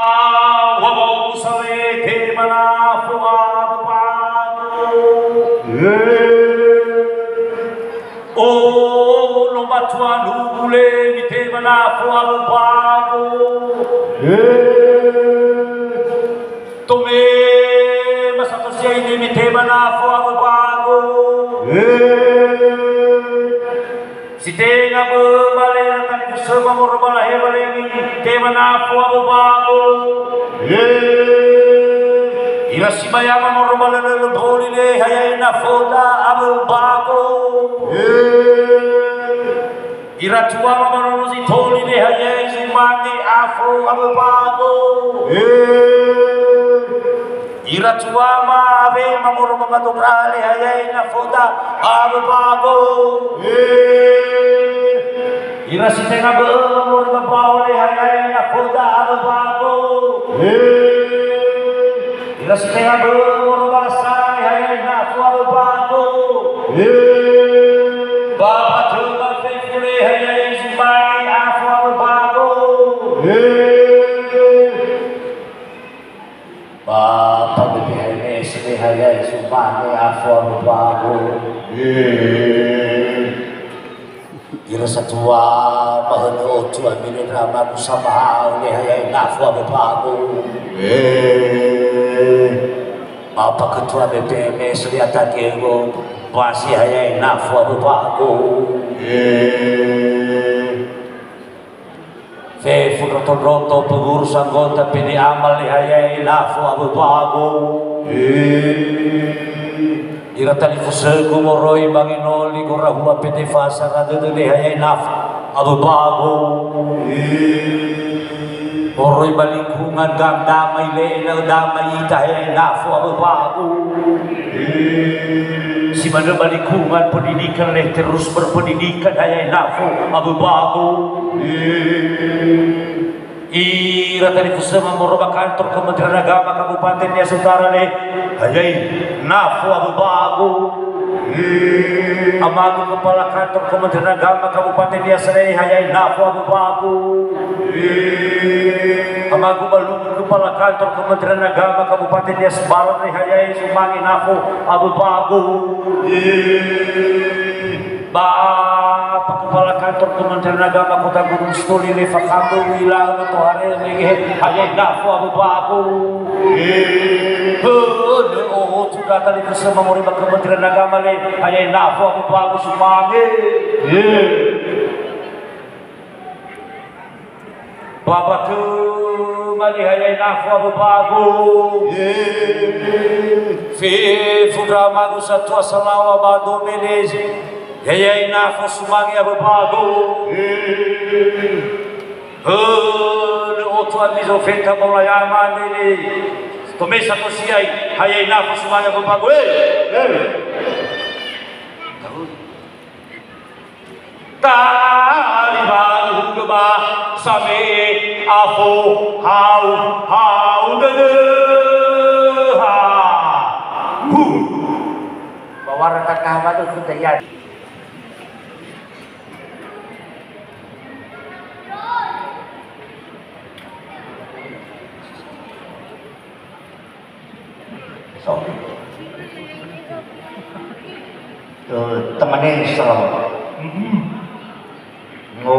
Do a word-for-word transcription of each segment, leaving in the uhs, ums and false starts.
Wa wa'omusa le tema nafo abö bago. O no matua nubu le mitema nafo abö bago. Tome masatosia ini mitema nafo abö bago. Si tenga böma le ira talifusöma moroi ba lahewa le mitema nafo abö bago. Ira sibayama moroi ba lölölö mboli le hayai nafoda abö bago. Ira tuama manono zi toli le hayai zumange afo abö bago. Ira tuama awema moroi ba madobra le hayai nafoda abö bago. Ira si tenga bö'ö moroi ba bao le hayai nafoda abö bago. Ira si tenga bö'ö moroi ba lasa le hayai nafo abö bago. Ba ba töma fefu le hayai zumange afo abö bago. Ba pagede hai mese le hayai zumange afo abö bago. Ira satua ba hönö otu ami le ndra magu samahau le hayai nafo abö bago. Ba paketua B P M S le atagego ba si hayai nafo abö bago. Fefu ndroto-ndroto pengurus anggota P D A ma le hayai nafo abö bago. Ira talifusögu moroi ba Ngenoli gorahua P D F A sara dödö le hayai nafo abö bago. Moroi ba lingkungan gang damai le ena'ö damai ita hayai nafo abö bago. Si manö ba lingkungan pendidikan le terus berpendidikan hayai nafo abö bago. Ira talifusöma moroi ba kantor Kementerian Agama Kabupaten Nias Utara le hayai nafo abö bago. Amagu kepala kantor Kementerian Agama Kabupaten Nias le hayai nafo abö bago. Amagu balugu kepala kantor Kementerian Agama Kabupaten Nias Barat le hayai zumange nafo abö bago. Ba kepala kantor Kementerian Agama Kota Gunungsitoli le fakambö uila no tohare mege hayai nafo abö bago. Hönö otu ndra talifusöma moroi ba Kementerian Agama le hayai nafo abö bago zumange. Ba ba töma le hayai nafo abö bago. Fefu ndra magu satua salawa ba domele. Hayai nafo sumange abö bago. Hönö otu ami zofeta bola yama nene. Tomesa tosiai, hayai nafo sumange abö bago. Tari baru hugö ba same'e afo hau hau dödö ha. Hu. Bawara takaha batu kita ya. So. Eh, tamane salam. Mm-mm. Ngo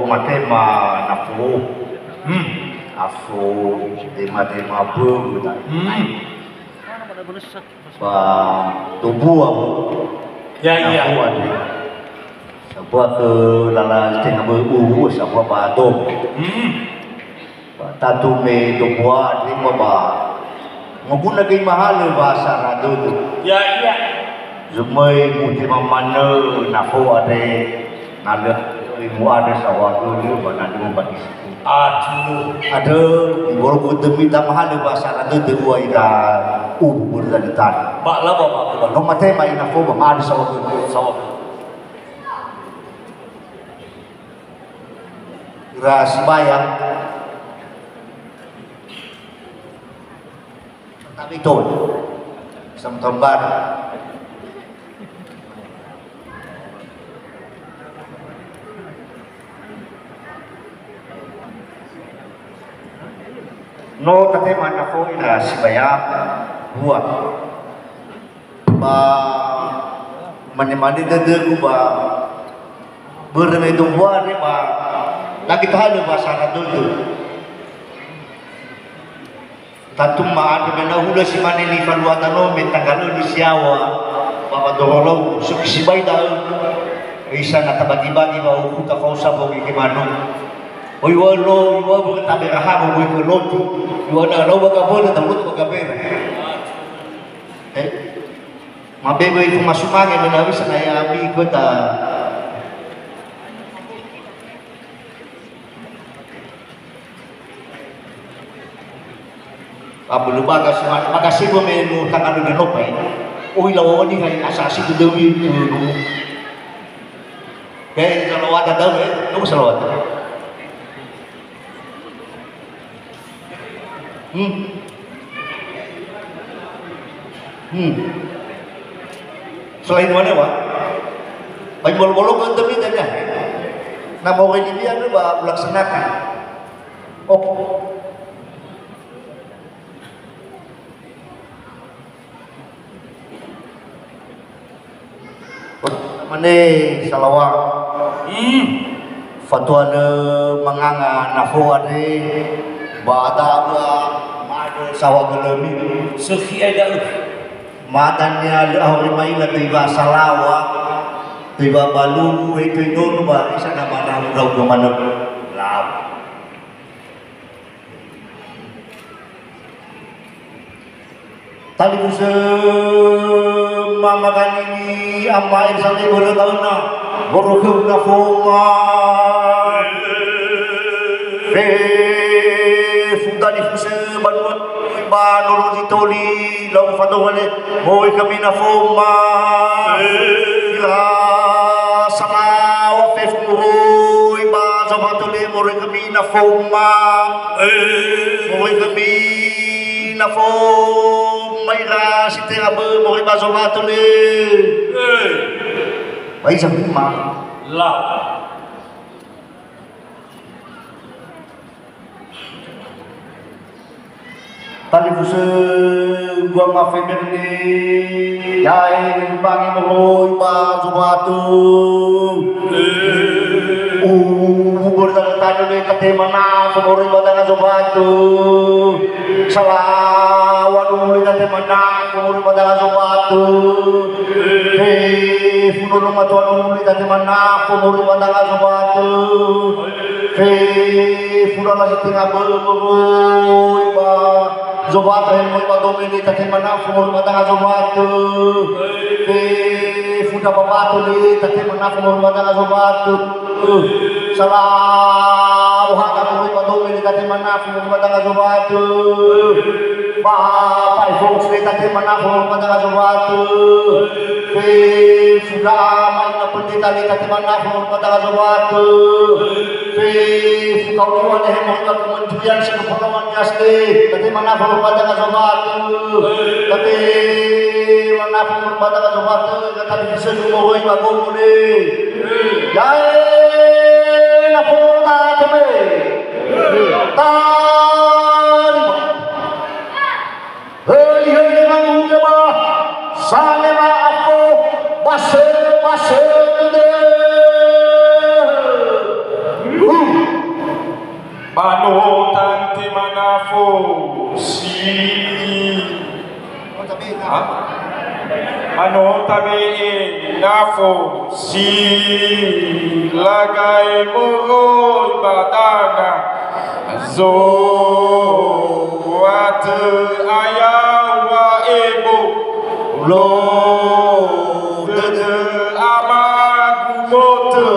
matema nafo. Hmm. Afo, tema-tema bögu ta. Hmm. Ba tobua, Bu. Ya, ya. Nafo ade. Sabua ke lala tenga bögu, sabua ba dom. Hmm. Ba tatu me dombua andre ma ba moguna göi mahalö bahasa Radödö. Ya'ia. Zömöi mutema manö nafo andre, na lö mu'andrö saohagölö ba na lö ba disitu. Aduh. Andrö, iwolo'ö dömi tamahalö bahasa Radödö ua ira ubu börö dali tana. Ba laba ba. No matema i nafo ba ma'andrö saohagölö. Saohagölö. Ira sibayang. Tapi to. Sama-sama bareng. No tatema nafo ira sibaya bua. Ba mane-mane dödögu ba börö me dombua andre ba lagi tahalö ba sara dödö. Tatu ma'andrö me na hulö si mane nifaluata no me tanggalö ni siawa ba ba dorolou suki sibai da'ö. Isa na tabagi-bagi ba uku tafausa bogi ke manu. Oi wa lo, oi wa börö taberaha bogi ke lotu. Oi wa na lo baga börö ta lotu baga bere. Eh. Mabebe itu masumange me na wisa na ya abi kota. Abulu baga sima, baga sima me nu tanganu de nopai. Ui lawani hai asa asi tu dewi tu nu. Kayak salawat ada, eh, nu salawat. Hmm. Hmm. Selain mana, Pak? Bagi bolo-bolo ke demi tanya. Nah, mau ini dia, Pak, melaksanakan. Oh. Mane salawat. Hmm. Fatua lö manganga nafo andre, ba ada ba ma'andrö sawa gölömi. Sökhi ai da'ö. Matania lö ahori maila töi wa salawa, töi wa balugu, eh, töi nono ba isa na ba rau-rau dua manö. Lau. Talifusö mama ganini ama Elsa le börö tauna, börö khöu na foma. Fefu talifusö banua ba nolo zi toli, lau fadonga le, moi khömi na foma. Ira salawa fefu moroi ba zawato le, moi khömi na foma. Moroi khömi na foma ira si tenga bö'ö moroi ba zowato le. Ba iza huma. La. Talifusö gua ma Feberne, yae bangi moroi ba zowato. Ubu börö danga tanu le tatema nafo moroi ba danga zowato. Salawa dulu tatema nafo moroi ba danga zowato. Fefu nono matua dulu tatema nafo moroi ba danga zowato. Fefu lala si tenga bö'ö moroi ba zowato, he moroi ba dome le tatema nafo moroi ba danga zowato. Fefu ndra babato le tatema nafo moroi ba danga zowato. Salawa haga moroi ba dome le tatema nafo moroi ba danga zowato. Ba pa'e fos le tatema nafo moroi ba danga zowato. Fefu ndra ama ina pendeta le tatema nafo moroi ba danga zowato. Fefu kaulua le he moroi ba kementerian si kepenauan yas le tatema nafo moroi ba danga zowato. Tatema nafo moroi ba danga zowato. Talifusö moroi ba gogo le. Yae na fona teme. Tarima. Hei, hei, le mangunga ba. Sane ba apo. Base, base, de. Uh. Ba no tante manafo si. Ha? Ba no tabe'e nafo si lagai moroi ba danga zowato, ayaŵa ebo lo dödö amagu motö.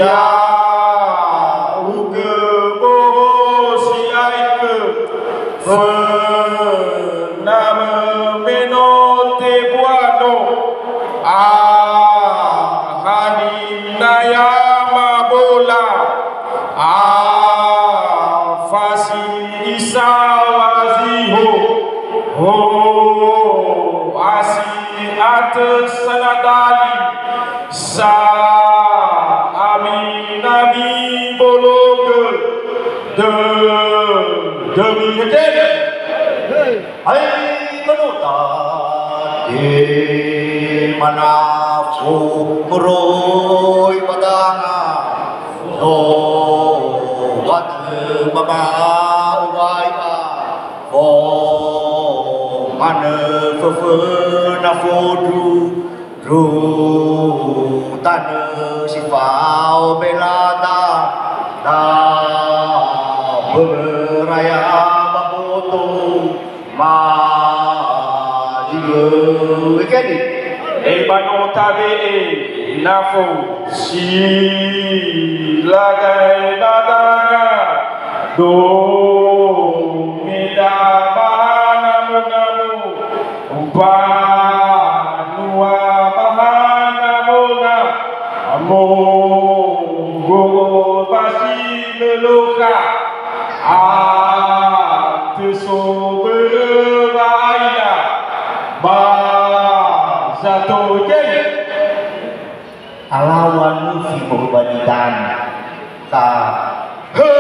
Ya'ugö borosi aigö fönamö me no tebua no. Ahaninaya mabola, afasi isawa ziho, ho asi atö sanadali. Sa ami na mibologö dödö Demi hetene. Hai manota te manafo moroi ba danga. So watö mama uwai a. Fo manö föfö na fondru. Ru tanö si fao belada, da böraya ba boto ma di'ö. Ekedi. E ba no tabe'e nafo si lagae ba danga, do meda ba hana monamu. Mbanua ba hana mona, amo gogo ba si lölökha, atö so börö ba aila, ba sato jai. Alawa nufi morubani dana, ta hö